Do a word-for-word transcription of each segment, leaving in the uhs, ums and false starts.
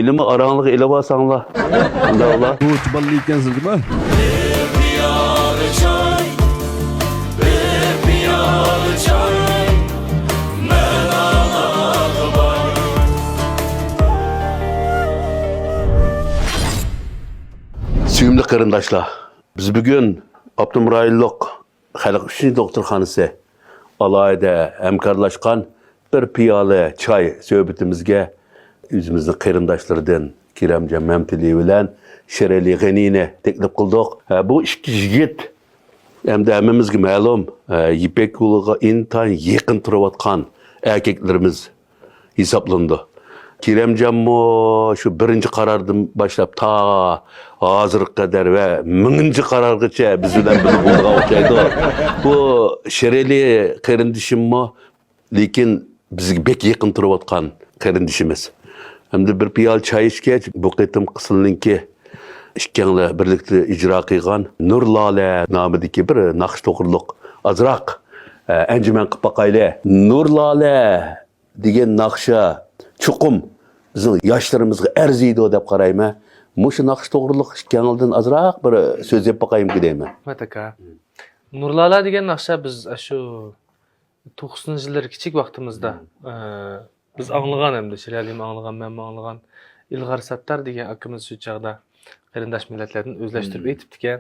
ئىلىمى ئاراڭلىقى ئېلىۋالساڭلار. ئۇنداقلا. بۇ بالىلىك ئىكەنسىز، دېمە. بىر پىيالە چاي، بىر پىيالە چاي، مەن ئاڭلاغۇ بار. سۆيۈملۈك قېرىنداشلار، بىز بۈگۈن ئاپتونوم رايونلۇق خەلق ئۈچۈن دوختۇرخانىسى ئالاھىدە ھەمكارلاشقان بىر پىيالە چاي سۆھبىتىمىزگە ئۆزىمىزنىڭ قېرىنداشلىرىدىن كېرەمجان مەمتىلى بىلەن شېرەلى غېنىنى تەكلىپ قىلدۇق. ھە، بۇ ئىككى يىگىت ئەمدى ھەممىمىزگە مەلۇم، ھە، يىپەك يولىغا ئىنتايىن يېقىن تۇرۇۋاتقان ئەركەكلىرىمىز ھېسابلىنىدۇ. كېرەمجانمۇ شۇ بىرىنچى قاراردىن باشلاپ تا ھازىرغا قەدەر ۋە مىڭىنچى قارارغىچە بىز بىلەن بىللە بولىدىغان ئوخشايدۇ. بۇ شېرەلى قېرىندىشىممۇ، لېكىن بىزگە بەك يېقىن تۇرۇۋاتقان قېرىندىشىمىز. ئەمدى بىر پىيالە چاي ئىچكەچ، بۇ قېتىمقى سىلىنىڭكى ئىككىڭلار بىرلىكتە ئىجرا قىلغان نۇر لالە نامىدىكى بىر ناخشا توغرۇلۇق ئازراق، ئە، ئەنجۈمەن قىلىپ باقايلى. نۇر لالە دېگەن ناخشا چوقۇم بىزنىڭ ياشلىرىمىزغا ئەرزىيدۇ دەپ قارايمەن. مۇشۇ ناخشا توغرۇلۇق ئىككىڭلىدىن ئازراق بىر سۆزلەپ باقايمىكىن دەيمەن. رەھمەت ئاكا. نۇرلالا دېگەن ناخشا بىز ئاشۇ توقسىنىنچى يىللىرى كىچىك ۋاقتىمىزدا، ئە، بىز ئاڭلىغان، ھەمدە شىرەلىمۇ ئاڭلىغان، مەنمۇ ئاڭلىغان، ئىلغار ساتتار دېگەن ئاكىمىز شۇ چاغدا قېرىنداش مىللەتلەردىن ئۆزلەشتۈرۈپ ئېيتىپتىكەن.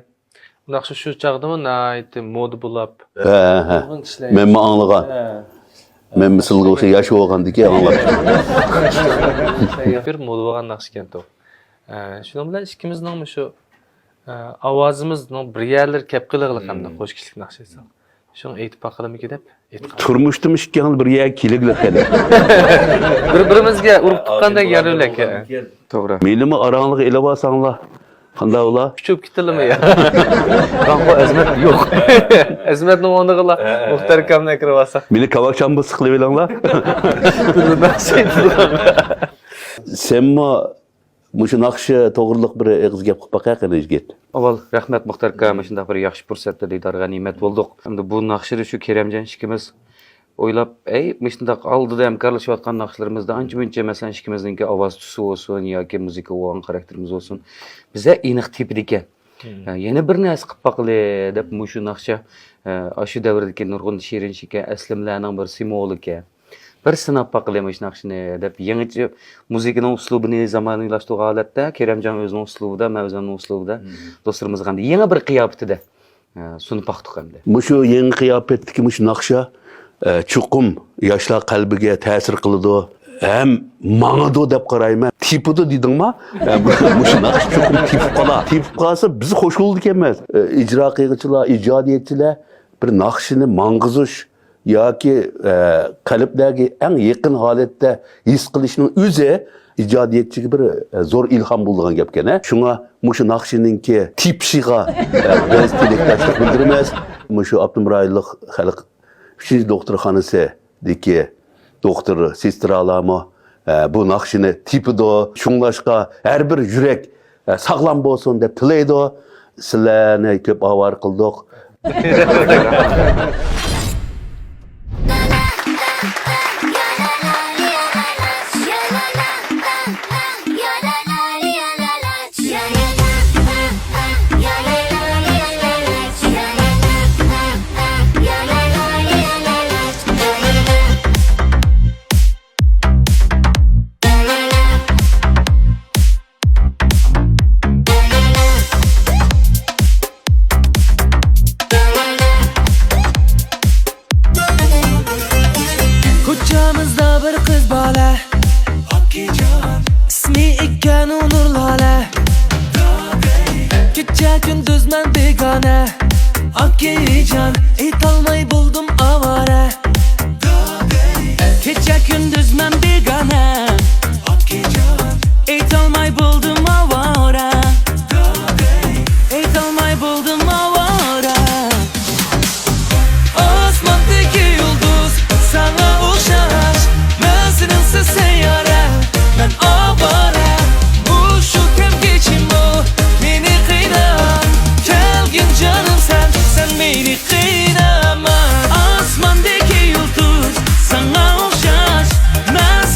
ناخشا شۇ چاغدىمۇ ناھايىتى مودا بولاپ، ھە، ھە، ھە. نۇرغۇن كىشىلەر مەنمۇ ئاڭلىغان. ھە. مەن مىسىلغا ئوخشاش ياش بولغاندىكىن ئاڭلاپ. بىر مودا بولغان ناخشا ئىكەنتۇ. ھە، شۇنىڭ بىلەن ئىككىمىزنىڭ مۇشۇ، ھە، ئاۋازىمىزنىڭ بىر يەرلىرى كەپ قېلىغلىق ھەمدە قوشكېچىلىك ناخشا ئېيتساق. شۇڭا ئېيتىپ باقىلىمىكى دەپ ئېيتقان. تۇرمۇشتىمۇ ئىككىڭلار بىر يەرگە كېلىگلىك قېنى. بىر-بىرىمىزگە ئۇرۇپ تۇغقاندەك يارىلىك. توغرا. مېنىمۇ ئاراڭلىققا ئېلىۋالساڭلار. قانداق ئۇلار؟ ئۇچۇپ كېتىلىمۇ يا؟ داڭقۇ ئەزمەت يوق. ئەزمەتنىڭ ئورنىغىلا مۇختەر ئاكامنى كىرىۋالساق. مېنى كاۋاك شامبۇسى قىلىۋېلىڭلار. سەنمۇ مۇشۇ ناخشا توغرىلىق بىر ئېغىز گەپ قىلىپ باقە قېنى، يىگىت. ئاۋۋال رەھمەت مۇختەر ئاكا، مۇشۇنداق بىر ياخشى پۇرسەتتە دىدارغا نېمەت بولدۇق. ئەمدى بۇ ناخشىنى شۇ كېرەمجان ئىككىمىز ئويلاپ، ئەي، مۇشۇنداق ئالدىدا ھەمكارلىشىۋاتقان ناخشىلىرىمىزدا ئانچە-مۇنچە، مەسىلەن، ئىككىمىزنىڭكى ئاۋاز تۈسى بولسۇن ياكى مۇزىكا بولغان خاراكتېرىمىز بولسۇن، بىزە ئېنىق تېپىدىكەن. ھە، يەنە بىر نەرسە قىلىپ باقىلى دەپ مۇشۇ ناخشا، ئە، ئاشۇ دەۋردىكى نۇرغۇن شېرىن شېكەر ئەسلىمىلەرنىڭ بىر سىمۋولىكەن. بىر سىناپ باقىلى مۇشۇ ناخشىنى دەپ، يېڭىچە مۇزىكىنىڭ ئۇسلۇبىنى زامانىۋىلاشتۇرغان ھالەتتە، كېرەمجان ئۆزىنىڭ ئۇسلۇبىدا، مەن ئۆزۈمنىڭ ئۇسلۇبىدا، دوستلىرىمىزغا يېڭى بىر قىياپىتىدە، ئە، سۇنۇپ باقتۇق ئەمدى. مۇشۇ يېڭى قىياپەتتىكى مۇشۇ ناخشا، ئە، چوقۇم ياشلار قەلبىگە تەسىر قىلىدۇ، ھەم ماڭىدۇ دەپ قارايمەن. تېپىدۇ دېدىڭما؟ ئە، مۇ-، مۇشۇ ناخشا چوقۇم تېپىپ قالا. تېپىپ قالسا، بىز خوش بولىدىكەنمىز. ئە، ئىجرا قىلغۇچىلار، ئىجادىيەتچىلەر بىر ناخشىنى ماڭغۇزۇش، ياكى، ئە، قەلبلەرگە ئەڭ يېقىن ھالەتتە ھېس قىلىشنىڭ ئۆزى ئىجادىيەتچىگە بىر، ئە، زور ئىلھام بولىدىغان گەپكەن، ھە؟ شۇڭا مۇشۇ ناخشىنىڭكى تېپىشىغا، ئە، بىز تىلەكداشلىق بىلدۈرىمىز. مۇشۇ ئاپتونوم رايونلۇق خەلق ئۈچىنچى دوختۇرخانىسىدىكى دوختۇر، سېسترالارمۇ، ئە، بۇ ناخشىنى تېپىدۇ. شۇڭلاشقا ھەر بىر يۈرەك، ئە، ساغلام بولسۇن دەپ تىلەيدۇ. سىلەرنى كۆپ ئاۋارە قىلدۇق. كوچىمىزدا بىر قىز بالا، ئىسمى ئىكەن ئۇ نۇرلالە. كېچە كۈندۈز مەن بىگانە، ئاكىجان، ئېيتالماي بولدۇم ئاۋارە. كېچە كۈندۈز مەن بىگانە، ئېيتالماي بولدۇم ئاۋارە. ئېيتالماي بولدۇم ئاۋارە. ئاسماندىكى يۇلدۇز ساڭا ئوخشاش، مەن سېنىڭسىز سەييارە، مەن ئاۋارە. مۇشۇ كەم كېچىمۇ مېنى قىيناما، كەلگىن جانىم سەن، سەن مېنى قىيناما. ئاسماندىكى يۇلدۇز ساڭا ئوخشاش، مەن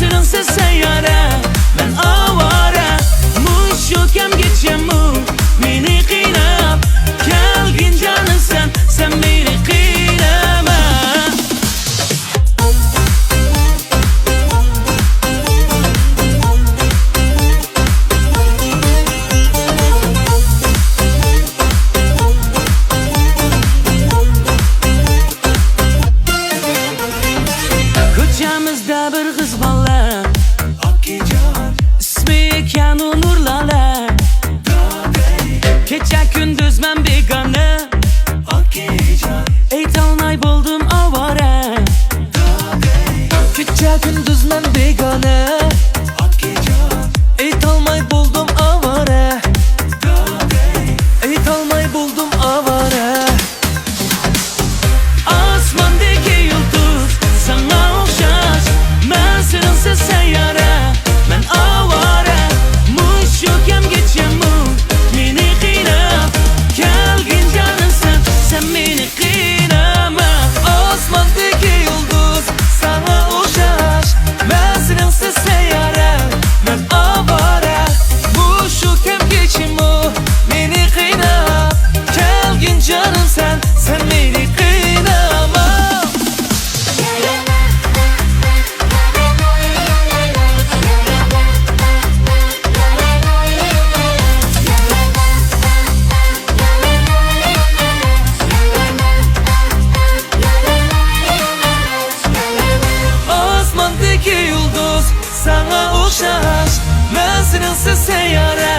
سەييارە،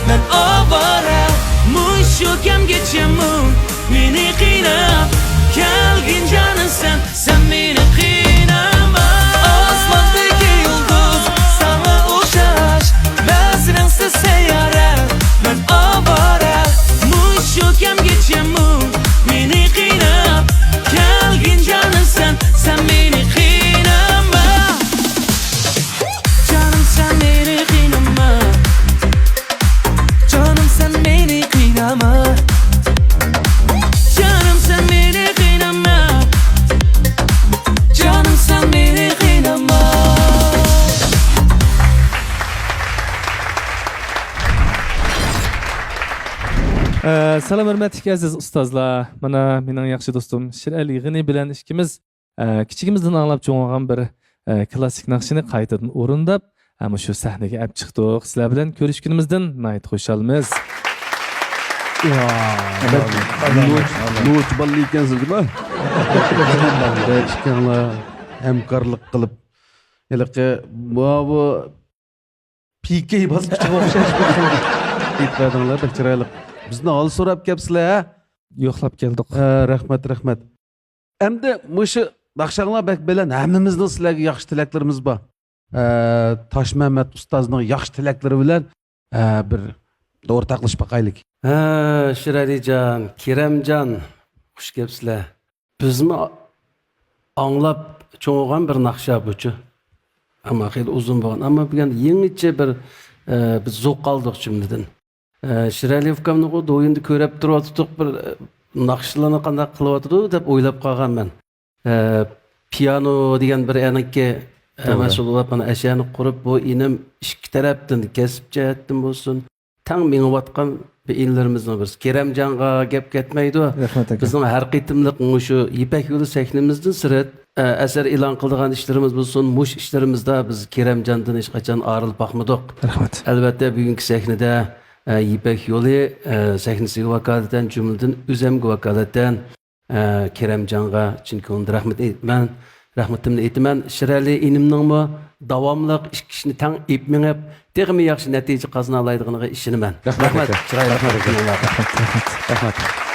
مەن ئاۋارە، مۇشۇ كەمگىچىمۇ مېنى قىيناپ كەلگىن جانىم سەن، سەن مېنى قىيناما. ئاسماندىكى يۇلدۇز ساڭا ئوخشاش، مەن سېنىڭسىز سەييارە، مەن ئاۋارە، مۇشۇ كەمگىچىمۇ مېنى قىيناپ كەلگىن جانىم سەن، سەن مېنى قىيناما. جانىم سەن مېنى قىيناما. جانىم سەن مېنى قىيناما. جانىم سەن مېنى قىيناما. جانىم سەن مېنى قىيناما. ئە، سالام ھۆرمەتلىك ئەزىز ئۇستازلار. مانا مېنىڭ ياخشى دوستۇم شىرئەلى غېنى بىلەن ئىككىمىز ئە، كىچىكىمىزدىن ئاڭلاپ چوڭ بولغان بىر، ئە، كلاسسىك ناخشىنى قايتىدىن ئورۇنداپ، ئە، مۇشۇ سەھنىگە ئەپ چىقتۇق. سىلەر بىلەن كۆرۈشكىنىمىزدىن ناھايىتى خۇشالمىز. نوچى، نوچى بالا ئىكەنسىز، دېمە. ئىككىڭلار ھەمكارلىق قىلىپ، ھېلىقى ماۋۇ پىكەي باسقۇچىغا ئوخشاش بىر خىل ئېيتىپ بەردىڭلار، بەك چىرايلىق. بىزدىن ھال سوراپ كەپسىلەر، ھە؟ يوقلاپ كەلدۇق. ھە، رەھمەت، رەھمەت. ئەمدى مۇشۇ ناخشاڭلار بەك بەلەن، ھەممىمىزنىڭ سىلەرگە ياخشى تىلەكلىرىمىز بار. ئە، تاشمەمەت ئۇستازنىڭ ياخشى تىلەكلىرى بىلەن، ئە، بىر ئورتاقلىشىپ باقايلىك. ھە، شىرئەلىجان، كېرەمجان، خۇش كەپسىلەر. بىزمۇ ئاڭلاپ چوڭ بولغان بىر ناخشا بۇچۇ. ئەمما خېلى ئۇزۇن بولغان. ئەمما بۈگۈن يېڭىچە بىر، ئە، بىز زوق ئالدۇق جۈملىدىن. ئە، شىرئەلى ئۇكامنىغۇ دويۇندا كۆرۈپ تۇرۇۋاتىدۇق، بىر، ئە، ناخشىلارنى قانداق قىلىۋاتىدۇ دەپ ئويلاپ قالغان مەن. ئە، پىيانو دېگەن بىر ئەنىكى، ئە، توغرا. مەسئۇل بولۇپ، مانا ئەشەنى قۇرۇپ، بۇ ئىنىم ئىككى تەرەپتىن، كەسىپ جەھەتتىن بولسۇن، تەڭ مېڭىۋاتقان بىر ئىنىلىرىمىزنىڭ بىرسى. كېرەمجانغا گەپ كەتمەيدۇ. رەھمەت ئاكا. بىزنىڭ ھەر قېتىملىق مۇشۇ يىپەك يولى سەھنىمىزدىن سىرت، ئە، ئەسەر ئېلان قىلىدىغان ئىشلىرىمىز بولسۇن، مۇشۇ ئىشلىرىمىزدا بىز كېرەمجاندىن ھېچقاچان ئايرىلىپ باقمىدۇق. رەھمەت. ئەلۋەتتە، بۈگۈنكى سەھنىدە، ئە، يىپەك يولى، ئە، سەھنىسىگە ۋاكالىتەن، جۈملىدىن ئۆزۈمگە ۋاكالىتەن، ئە، كېرەمجانغا چىن كۆڭلۈمدىن رەھمەت ئېيتىمەن، رەھمىتىمنى ئېيتىمەن. شىرئەلى ئىنىمنىڭمۇ داۋاملىق ئىككى كىشىنى تەڭ ئېلىپ مېڭىپ، تېخىمۇ ياخشى نەتىجە قازىنالايدىغىنىغا ئىشىنىمەن. رەھمەت رەھمەت، ئاكا. چىرايلىق رەھمەت ئاكا. كۈنۈڭلارغا. رەھمەت، رەھمەت. رەھمەت.